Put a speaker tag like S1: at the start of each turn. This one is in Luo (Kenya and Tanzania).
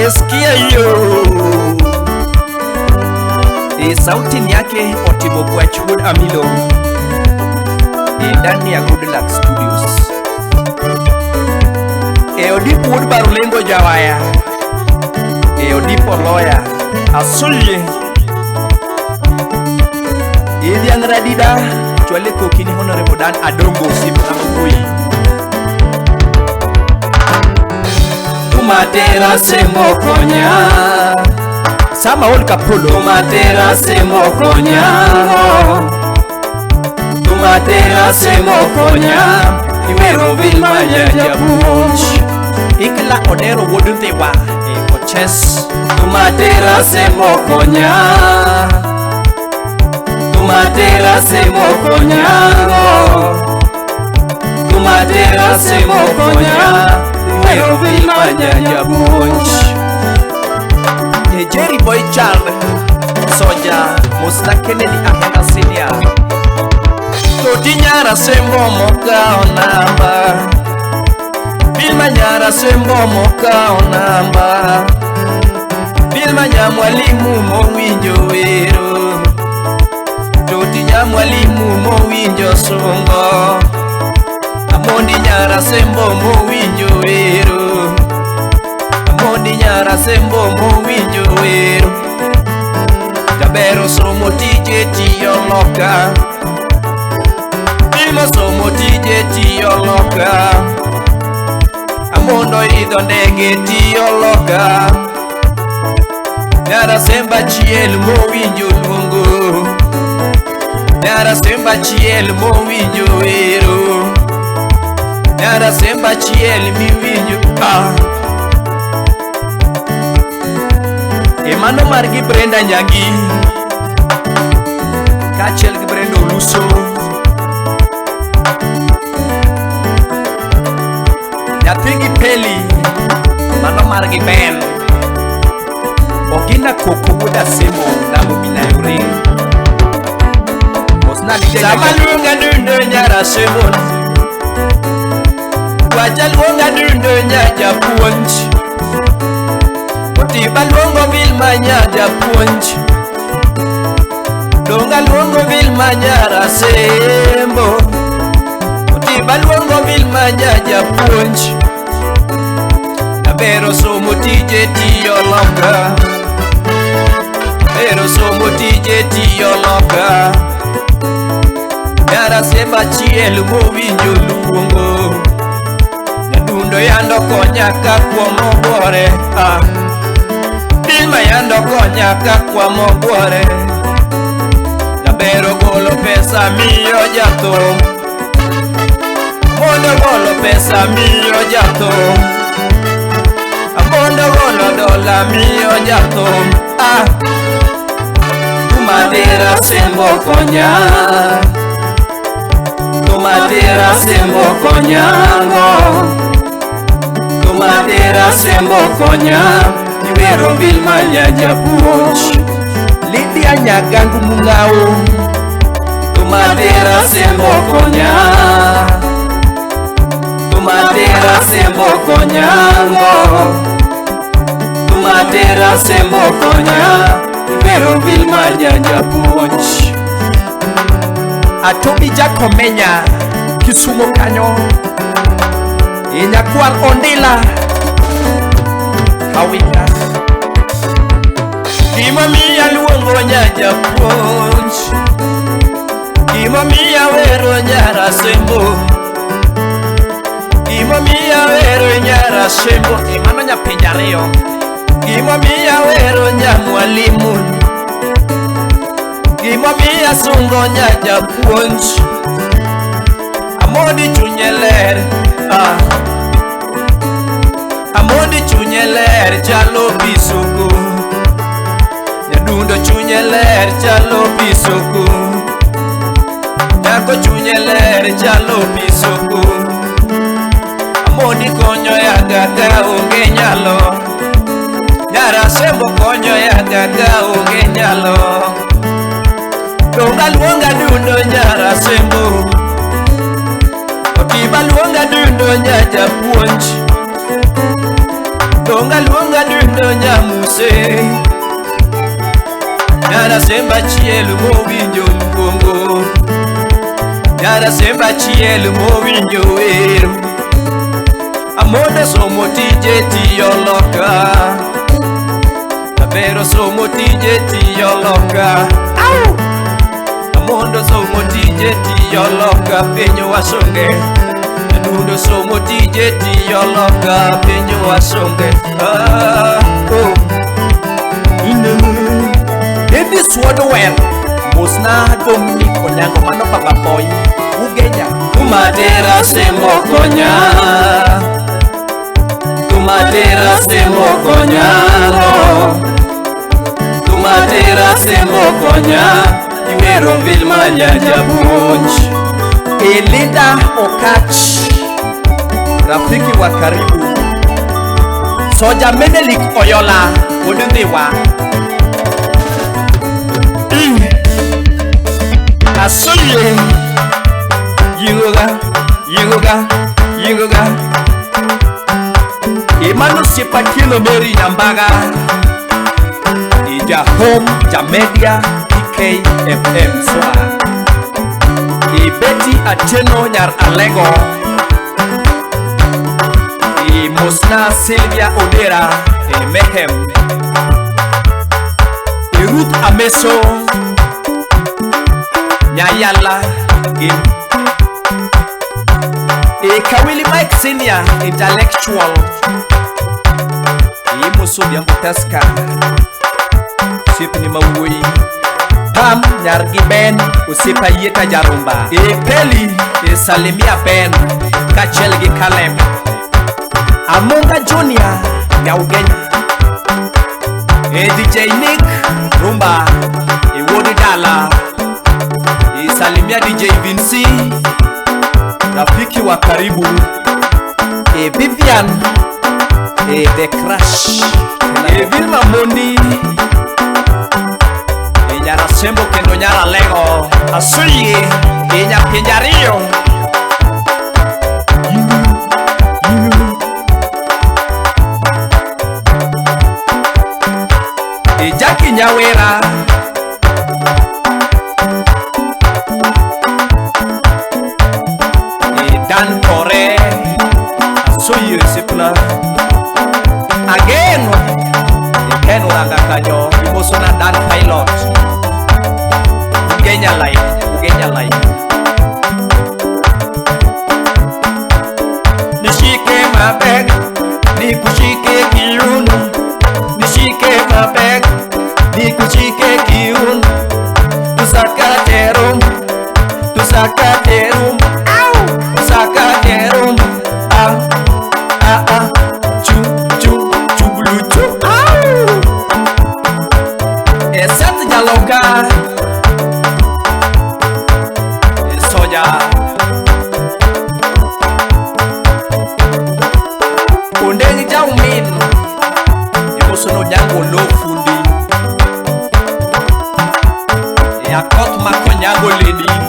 S1: Eskia yo. E sauti ni yake Otimo Gwach wuod Amilo. E ndani ya Good Luck Studios. E Odipo wuod Barulengo Jawaya. E Odipo Loya. Asulye. Idhiang' Radida. Chwale koki ni Honorable Dan Adongo Simba Mbui.
S2: Tumatera sembo konya.
S1: Sama ol kapolo.
S2: Tumatera sembo konya. Tumatera sembo konya. Iwero Vilma japuonj.
S1: Ikla Odero wuod Ndhiwa e Oches.
S2: Tumatera sembo konya. Tumatera sembo konya. Tumatera sembo konya. Iwero Vilma japuonj.
S1: E Jerry Boy Child Soja Musta Kennedy Ahena Senior. Toti nyara sembo mokao namba. Vilma nyara sembo mokao namba. Vilma nya mwalimu mowinjo wero. Toti nya mwalimu mowinjo sungo. Amondi nyara sembo mowinjo wero. Amondi nyara sembo mowinjo wero. Jabero somo tije tiyo loka. Vilma somo tije tiyo loka. Amondo idho ndege tiyo loka. Nyara semba chiel mowinjo luongo. Nyara semba chiel mowinjo wero. Nyara semba chiel miwinjo ah. E mano margi Brenda Nyangi kaachiel gi Brenda Oluso. Nyathigi Peli mano margi Ben. Ogina Koko wuod Asemo Namo Binayore. Mosna Lydia
S2: Sama
S1: Nyaga.
S2: luonga dundo nyara sembo. Wacha luonga dundo nya japuonj. Otiba luongo Vilma nya japuonj. Donga luongo Vilma nyara sembo. Otiba luongo Vilma nya japuonj. Abero somo tije tiyo loka. Abero somo tije tiyo loka. Nyara semba chiel mowinjo luongo. Nyadundo yando konya ka kuom obuore. Ah. Vilma yando konya ka kuom obuore. Jabero golo pesa miyo jathum. Mondo golo pesa miyo jathum. Amondo golo dola miyo jathum. Ah. Tumatera sembo konya. Tumatera sembo konyango. Tumatera sembo konya. Iwero Vilma nya japuonj.
S1: Lydia Nyagangu Mung'ao.
S2: Tumatera sembo konya. Tumatera sembo konyango. Tumatera sembo konya. Iwero Vilma nya japuonj.
S1: Atobi Jakomenya Kisumo kanyo. E nyakwar Ondila Hawika.
S2: Gimomiyo aluongo nya japuonj. Gimomiyo awero nyara sembo. Gimomiyo awero nyara sembo.
S1: E mano nyapenj ariyo.
S2: Gimomiyo awero nya mwalimu. Gimomiyo asungo nya japuonj. Amondi chunye ler. Ah. Amondi chunye ler chalo pi soko. Nyadundo chunye ler chalo pi soko. Nyako chunye ler chalo pi soko. Amondi konyo yaga ka onge nyalo. Nyara sembo konyo yaga ka onge nyalo. Donga luonga dundo nyara sembo. Otiba luonga dundo nya japuonj. Donga luonga dundo Atieno Nyamuse. Nyara Semba chiel mowinjo luongo. Nyara Semba chiel mowinjo wer. Amondo somo tije tiyo loka. Abero somo tije tiyo loka. Au! Amondo somo tije tiyo loka piny wasonge. Adundo somo tije tiyo loka piny wasonge. Ah, oh. Davis Wodwell, Mosna Dominic Onyango mano Papa Boy, Ugenya. Kumatera semo konya. Kumatera semo konya. Kumatera semo konya. Iwero Vilma Nyajapuonj. Elinda Okach, rafiki wa karibu. Soja Menelik Oyola, Odundhiwa. Asoye Yigoga, Yigoga, Yigoga. Emmanuel Sipatino Mary Nyambaga. Ija Home Jamedia PKFM Swa. Ibeti Atieno Nyar Alego. I Mosna Sylvia Odera E Mehem. I Ruth Ameso Nyayala Gim. E Kawili Mike Senior Intellectual. E Muso Biambo Taska Siepni mawuoyi. Pam Nyargi Ben Osiepa Yieta Jarumba. E Peli E Salimia Ben kaachiel gi Caleb. Amonga Junior Nyaugenya. E DJ Nick Rumba E Wuod Dala. E Salimia DJ Vinci, rafiki wa karibu. E Vivian E The Crash. E Vilma Mondi. E Nyara Sembo kendo Nyara Lego. Asuyi E Nyapinj ariyo. E Jackie Nyawera. E Dan Kore. Asoyi osiepna. Ageno E Ken Oranga kanyo. Imosona Dan Pilot. Ugenya Life, Ugenya Life. Nishike mabeg, nikushike kiuno. Nishike mabeg, nikushike kiuno. Tusakate rumba, tusakate rumba, au, tusakate rumba. Ah, ah, ah, chu, chu, chubulu chu, au. Esat Jaloka. Soja. Ondeng Jaumin. Imosono Nyango lo fundi. E Akoth Makonyango lady.